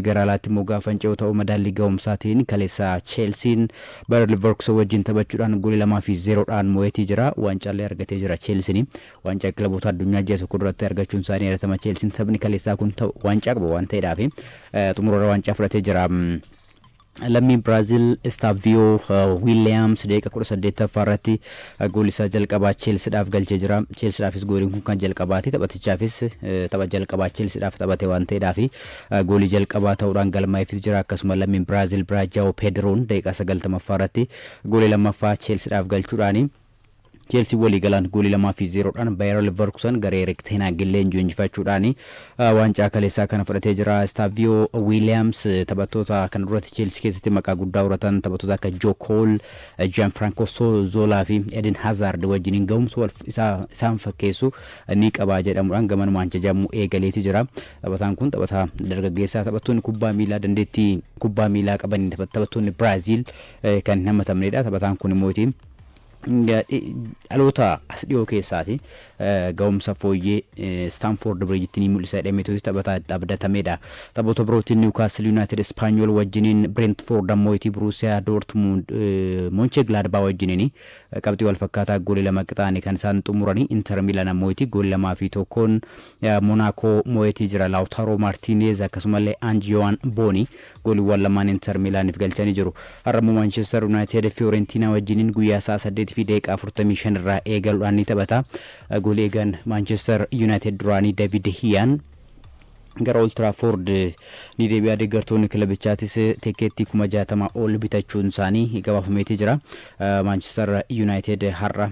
Gara alaatti immoo gaafa ce'u ta'uu madaallii ga'umsaatiin kaleessa Cheelsiin Bayer Leverkusen wajjin taphachuudhaan goolii 2 fi 0dhaan mo'atii jira. Waancaallee argatee jira Cheelsiin. Waancaa kilaboota addunyaa ji'a 1 duratti argachuun isaanii yaadatama. Cheelsiin taphni kaleessaa kun ta'u waancaa qaba waan ta'eedhaaf xumurarra waancaa fudhatee jira. Lammiin Biraazil Istaaviyoo Wiiliyaams daqiiqa 18ffaa irratti goolii isaa jalqabaa Cheelsiidhaaf galchee jira. Cheelsiidhaafis gooliin kun kan jalqabaati. Taphatichaafis tapha jalqabaa Cheelsiidhaaf taphate waan ta'eedhaaf goolii jalqabaa ta'uudhaan galmaa'eefis jira. Akkasuma lammiin Biraazil biraa Jaao Pedroon daqiiqa 90ffaa irratti goolii lammaffaa Cheelsiidhaaf galchuudhaani Cheelsii waliigalaan goolii 2 fi 0dhaan Bayer Leverkusen garee Erik ten Hag leenjii injifachuudhaan waancaa kaleessaa kana fudhatee jira. Istaaviyoo Wiiliyaams taphattoota kana duratti Cheelsii keessatti maqaa guddaa horatan, taphattoota akka Joe Cole, Gianfranco Zola fi Eden Hazard wajjiniin ga'umsa isaan fakkeessu ni qabaa jedhamuudhaan gamanumaan jajamuu eegaleeti jira. Taphataan kun taphataa dargaggeessaa taphattoonni kubbaa miilaa dandeettii kubbaa miilaa qaban taphattoonni Biraaziil kan hin hammatamnedha. Taphataan kun immoo dhaloota as dhiyoo keessaati ga'umsa fooyyee Stamford Bridgetti ni mul'isa jedhameetu taphataa itti abdatamedha. Taphoota birootiin Newcastle United Espanyol wajjiniin, Brentford ammoo itti Borussia Dortmund Mönchengladbach wajjiniin qabxii wal fakkaataa goolii 2 qixaanii kan isaan xumuranii. Inter Milan ammoo itti goolii 2 fi 1n Monaco mo'eetii jira. Lautaro Martinez akkasumallee Ange-Yoan Bonny gooliiwwan lamaan Inter Milaaniif galchanii jiru. Har'a immoo Manchester United Fiorentina wajjiniin guyyaa sa'a 8:45 irraa eegaluudhaan ni taphata. Goolii eegan Manchester United duraanii David De Gea gara Old Trafford ni deebi'a. Deeggartoonni kilabichaatis tikkeettii 60,000 ol bitachuun isaanii gabaafameetii jira. Manchester United har'a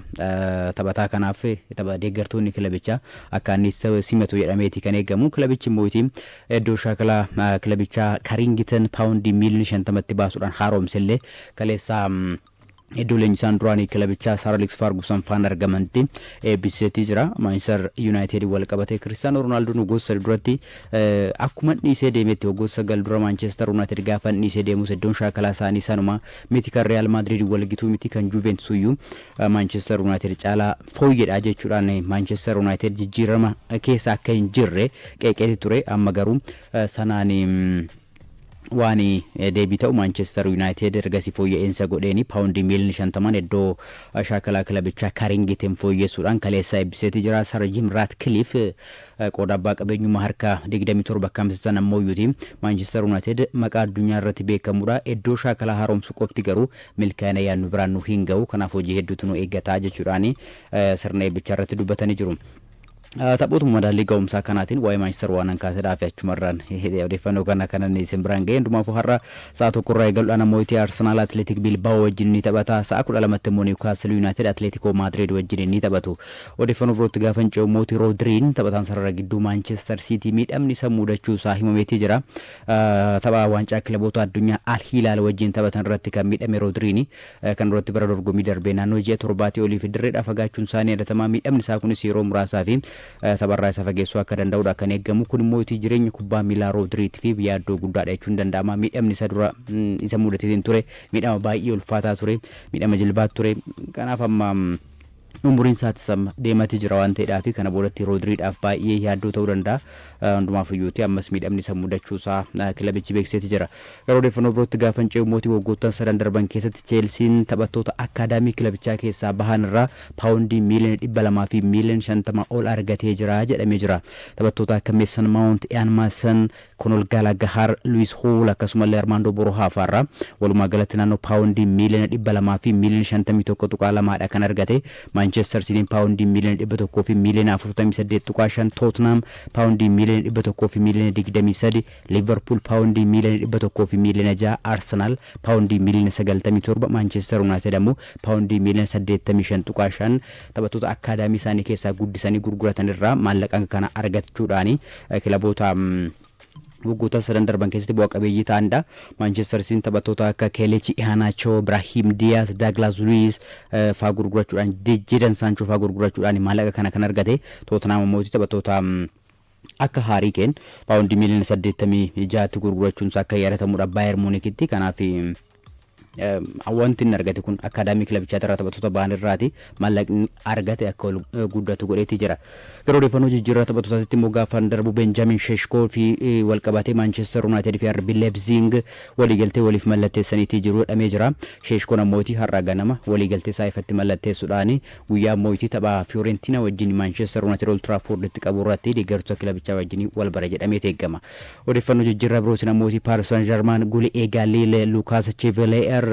taphataa kanaaf tapha deeggartoonni kilabichaa akka inni simatu jedhameeti kan eegamu. Kilabichi immoo iddoo shaakalaa kilabichaa Carrington paawundii miiliyoona 50tti baasuudhaan haaromsellee kaleessa iddoo leenjisaan duraanii kilabichaa Sir Alex Ferguson faana argamanitti eebbisiiseetii jira. Manchester United wal qabatee Cristiano Ronaldoon waggoota 3 duratti akkuma dhiisee deemetti, waggoota 9 dura Manchester United gaafa dhiisee deemus iddoon shaakalaa isaanii sanuma miti, kan Real Madrid wal gituu miti, kan Juventus iyyuu Manchester United caalaa fooyyedha jechuudhaan Manchester United jijjiirama keessa akka hin jirre qeeqeeti ture. Amma garuu sanaan waan deebii ta'u Manchester United ergasii fooyya'insa godheeni paawundii miiliyoona 50n iddoo shaakalaa kilabichaa Carrington fooyyessuudhaan kaleessa eebbiseeti jira. Sir Jim Ratcliffe qooda abbaa qabeenyummaa harka 27 akka hamsisan ammoo yuuti Manchester United maqaa addunyaa irratti beekamudha. Iddoo shaakalaa haaromsuu qofti garuu milkaa'ina yaadnu biraan nu hin ga'u. Kanaaf hojii hedduutu nu eeggataa jechuudhaan sirna eebbichaa irratti dubbatanii jiru. Taphootuma madaallii ga'umsaa kanaatiin waa'ee Manchester waan an kaasedhaa fi achumarraan odeeffannoo kana kanan isin biraan ga'e. Hundumaafuu har'a sa'a 1rraa eegaluudhaan ammoo itti Arsenaal Athletic Bilbao wajjin ni taphata. Sa'a 12tti immoo Newcastle United Atletico Madrid wajjin ni taphatu. Odeeffannoo birootti gaafa hin ce'u, mootii Roodriin taphataan sarara gidduu Manchester City miidhamni isa mudachuu isaa himameetii jira. Tapha waancaa kilaboota addunyaa Al Hilal wajjin taphatan irratti kan miidhame Roodriin kan duratti bara dorgommii darbee naannoo ji'a 7tii olii fi dirreedhaa fagaachuun isaanii yaadatamaa. Miidhamni isaa kunis yeroo muraasaa fi tapharraa isa fageessuu akka danda'udha kan eegamu. Kun immoo itti jireenya kubbaa miilaa Roodriitii fi yaaddoo guddaadha jechuun danda'ama. Miidhamni isa dura isa mudateetiin ture miidhama baay'ee ulfaataa ture, miidhama jilbaa ture. Kanaaf amma umuriin isaatis amma deematii jira waan ta'eedhaaf kana boodatti Roodriidhaaf baay'ee yaaddoo ta'uu danda'a. Hundumaaf iyyuuti ammas miidhamni isa mudachuu isaa kilabichi beeksiseeti jira. Gara odeeffannoo birootti gaafa hin ce'u, mootii waggoottan sadan darban keessatti Cheelsiin taphattoota akkaadaamii kilabichaa keessaa bahan irraa paawundii miiliyoona 200 fi miiliyoona 50 ol argatee jira jedhamee jira. Taphattoota akka Mason Mount, Ian Maatsen, Conor Gallagher, Lewis Hall akkasumallee Armando Broja fa'arraa walumaa galatti naannoo paawundii miiliyoona 251.2dha kan argate. Manchester Cityin paawundii miiliyoona 148.5, Tottenham paawundii miiliyoona 123, Liverpool paawundii miiliyoona 106, Arsenal paawundii miiliyoona 97, Manchester United ammoo paawundii miiliyoona 85.5 taphattoota akkaadaamii isaanii keessaa guddisanii gurguratan irraa maallaqa kana argachuudhaan kilaboota waggoota sadan darban keessatti bu'a qabeeyyii ta'anidha. Manchester Cityin taphattoota akka Kelechi Iheanacho, Brahim Diaz, Douglas Luiz faa gurgurachuudhaan, Jadon Sancho faa gurgurachuudhaan maallaqa kana kan argate. Tottenham ammoo taphattoota akka Harry Kane paawundii miiliyoona 86tti gurgurachuun isaa akka yaadatamudha Bayern Munichitti. Kanaaf Wanti inni argate kun akkaadaamii kilabichaa irraa taphattoota ba'an irraati maallaqni argate akka ol guddatu godheetii jira. Gara odeeffannoo jijjiirraa taphattootaatti immoo gaafa darbu, Benjamin Sheshkoo fi walqabatee Manchester United fi RB Leipzig waliigaltee waliif mallatteessaniitii jiru jedhamee jira. Sheshkoon ammootii har'a ganama waliigaltee isaa ifatti mallatteessuudhaan guyyaa ammootii tapha Fiorentina wajjin Manchester United Old Trafforditti qabu irratti deeggartoota kilabichaa wajjin wal bara jedhamee eegama. Odeeffannoo jijjiirraa birootiin ammootii Paris Saint-Germain goolii eegaa Lille Lucas Chevalier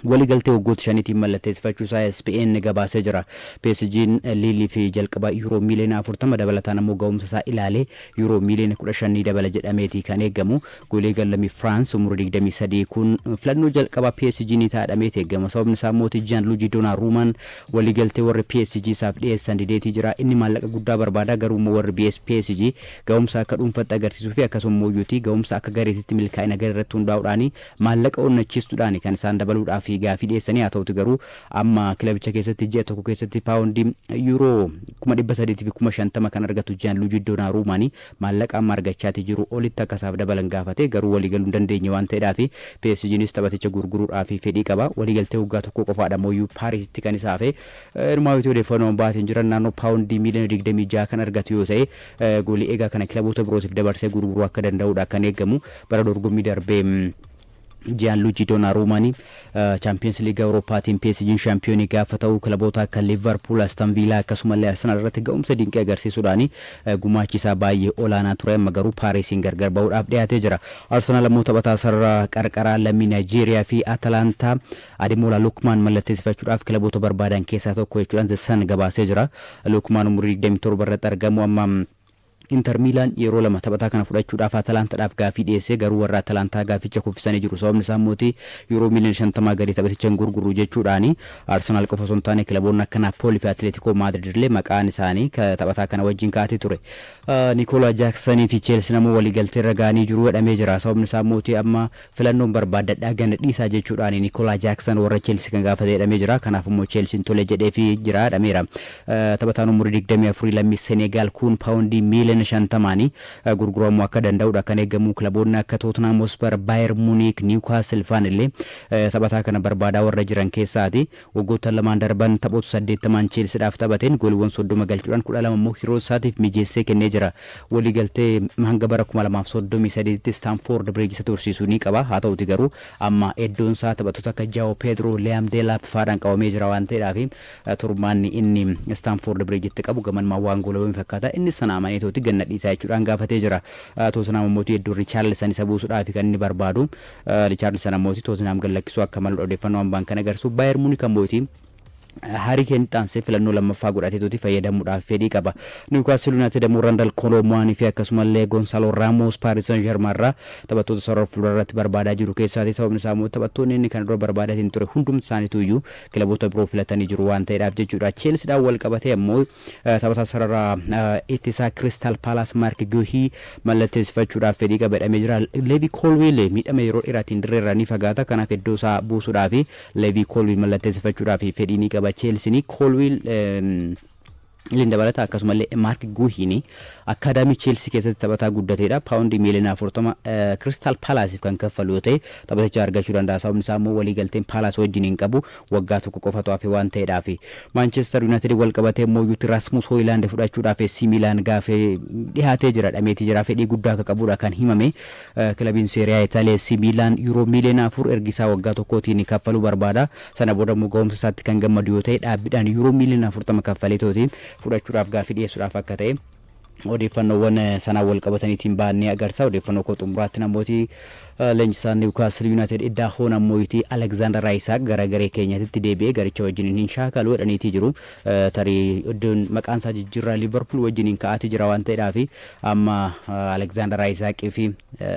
waliigaltee waggoota 5tiin mallatteessifachuu isaa ESPN gabaasee jira. PSG'n Lille fi jalqaba yuuroo miiliyoona 40, dabalataan ammoo ga'umsa isaa ilaalee yuuroo miiliyoona 15 dabala jedhameeti kan eegamu. Goolii lammii Firaans umurii 23 kun filannoo jalqabaa PSG ni taa'adhameeti eegama. Sababni isaa mootii Gianluigi Donnarummaan waliigaltee warri PSG isaaf dhiyeessan dideetii jira. Inni maallaqa guddaa barbaada, garuu immoo warri PSG ga'umsa akka dhuunfaatti agarsiisuu fi akkasuma mooyyuutii ga'umsa akka gareetitti milkaa'ina garee irratti hundaa'uudhaan maallaqa onnachiistuudhaan kan isaan dabaluudhaaf gaafii dhiyeessanii. Haa ta'uti garuu amma kilabicha keessatti ji'a tokko keessatti paawundii yuuroo 350,000 kan argatu Gianluigi Donnarummaan maallaqa amma argachaati jiru olitti akka isaaf dabalan gaafate, garuu waliigaluu hin dandeenye waan ta'eedhaaf PSGnis taphaticha gurguruudhaaf fedhii qaba. Waliigaltee waggaa tokko qofaadha mooyyuu Paarisitti kan isaa hafe. Hirmaawwitii odeeffannoon baateen jiran naannoo paawundii miiliyoona 26 kan argatu yoo ta'e, goolii eegaa kana kilaboota birootiif dabarsee gurguruu akka danda'udha kan eegamu. Bara dorgommii darbee Gianluigi Donnarummaan Champions League Awurooppaatiin PSG'n shaampiyoonii gaafa ta'u kilaboota akka Liverpool, Aston Villa akkasumallee Arsenal irratti ga'umsa dinqii agarsiisuudhaan gumaachi isaa baay'ee olaanaa ture. Amma garuu Paarisiin gargar ba'uudhaaf dhiyaatee jira. Arsenal ammoo taphataa sarara qarqaraa lammii Naayijeeriyaa fi Atalantaa Ademola Lukmaan mallatteessifachuudhaaf kilaboota barbaadan keessaa tokko jechuudhaan The Sun gabaasee jira. Lukmaan umurii 27 irratti argamu. Amma Inter Miilaan yeroo lama taphataa kana fudhachuudhaaf Atalantaadhaaf gaafii dhiyeessee, garuu warra Atalantaa gaaficha kuffisanii jiru. Sababni isaa mootii yeroo miiliyoona 50 gadi taphaticha hin gurguru jechuudhaani. Arsenaal qofa osoo hin taane kilaboonni akka Naapoolii fi Atileetikoo Maadrid illee maqaan isaanii taphataa kana wajjin kaa'atee ture. Nikolaa Jaaksanii fi Cheelsiin ammoo waliigaltee irra ga'anii jiru jedhamee jira. Sababni isaa mootii amma filannoon barbaaddadhaa gana dhiisaa jechuudhaan Nikolaa Jaaksan warra Cheelsii kan gaafate jedhamee jira. Kanaaf immoo Cheelsiin tole jedheefii jira jedhameera. Taphataan umurii 24 lammii Senegaal kun paawundii miiliyoona 50n gurguramuu akka danda'udha kan eegamu. Kilaboonni akka Tottenham Hotspur, Bayern Munich, Newcastle faan illee taphataa kana barbaadaa warra jiran keessaati. Waggoota lamaan darban taphoota 80n Cheelsiidhaaf taphateen gooliiwwan 30 galchuudhaan 12 immoo hiriyoota isaatiif mijeessee kennee jira. Waliigaltee hanga bara 2033tti Stamford Bridge isa tursiisuu ni qaba. Haa ta'uti garuu amma iddoon isaa taphattoota akka Joao Pedro, Liam Delap faadhaan qabamee jira waan ta'eedhaaf turmaanni inni Stamford Bridgetti qabu gamanuma waan goolabame fakkaata. Inni sana amaneetooti ganna dhiisaa jechuudhaan gaafatee jira. Tottenham ammoo iddoo Richarlison isa buusuudhaaf kan inni barbaadu. Richarlison ammoo Tottenham gad lakkisuu akka malu odeeffannoo hambaan kan agarsiisu. Bayern Munich ammoo Harry Kane xaansee filannoo lammaffaa godhateetuti fayyadamuudhaaf fedhii qaba. Newcastle United immoo Randal Kolo Muani fi akkasumallee Gonzalo Ramos Paris Saint-Germain irraa taphattoota sarara fuuldura irratti barbaadaa jiru keessaati. Sababni isaa immoo taphattoonni inni kana dura barbaadatiin ture hundumti isaaniitu iyyuu kilaboota biroo filatanii jiru waan ta'eedhaaf jechuudha. Chelseadhaan wal qabatee ammoo taphataa sarara ittisaa Crystal Palace Marc Guehi mallatteessifachuudhaaf fedhii qaba jedhamee jira. Levi Colwill miidhama yeroo dheeraatiin dirreerraa ni fagaata. Kanaaf iddoo isaa buusuudhaaf Levi Colwill mallatteessifachuudhaaf fedhii ni qaba. Chelsea Colwill illee dabalata, akkasumallee Marc Guehiin akkaadaamii Chelsea keessatti taphataa guddateedha. Paawundii miiliyoona 40 Crystal Palaceif kan kaffalu yoo ta'e taphaticha argachuu danda'a. Sababni isaa immoo waliigalteen Palace wajjin hin qabu waggaa tokko qofatu hafe waan ta'eedhaaf. Manchester United wal qabatee immoo yuuti Rasmus Højlund fudhachuudhaaf AC Milan gaafee dhiyaatee jira, dhameetii jira. Fedhii guddaa akka qabudha kan himame. Kilabiin Serie A Itaaliyaa AC Milan yuuroo miiliyoona 4 ergisaa waggaa tokkootiin kaffaluu barbaada. Sana booda immoo ga'umsa isaatti kan gammadu yoo ta'e dhaabbiidhaan yuuroo miiliyoona 40 kaffalee tooti fudhachuudhaaf gaafii dhiyeessuudhaaf akka ta'e odeeffannoowwan sanaan wal qabataniitiin ba'an agarsiisa. Odeeffannoo koo xumuraatti namooti leenjisaan Newcastle United Eddie Howe ammoo Alexander Isak gara garee keenyatti deebi'ee garicha wajjin hin shaakalu jedhaniitii jiru. Tarii iddoon maqaan isaa jijjiirraa Liverpool wajjin ka'aatii jira waan ta'eedhaaf amma Alexander Isak fi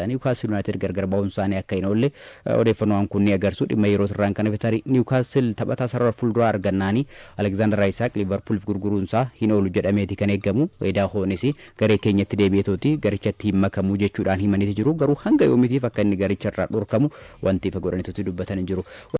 Newcastle United gargar ba'uun isaanii akka hin oolle odeeffannoowwan kun ni agarsiisu. Dhimma yeroo irraan kan hafe tarii Newcastle taphataa sarara fuulduraa argannaanii Alexander Isak Liverpooliif gurguruun isaa hin oolu jedhameeti kan eegamu. Eddie Howenis garee keenyatti deebi'eetooti garichatti hin makamu jechuudhaan himaniiti jiru. Garuu hanga yoomiitiif akka inni garicha irraa dhorkamu wanti ifa godhaniitutti dubbatan hin jiru.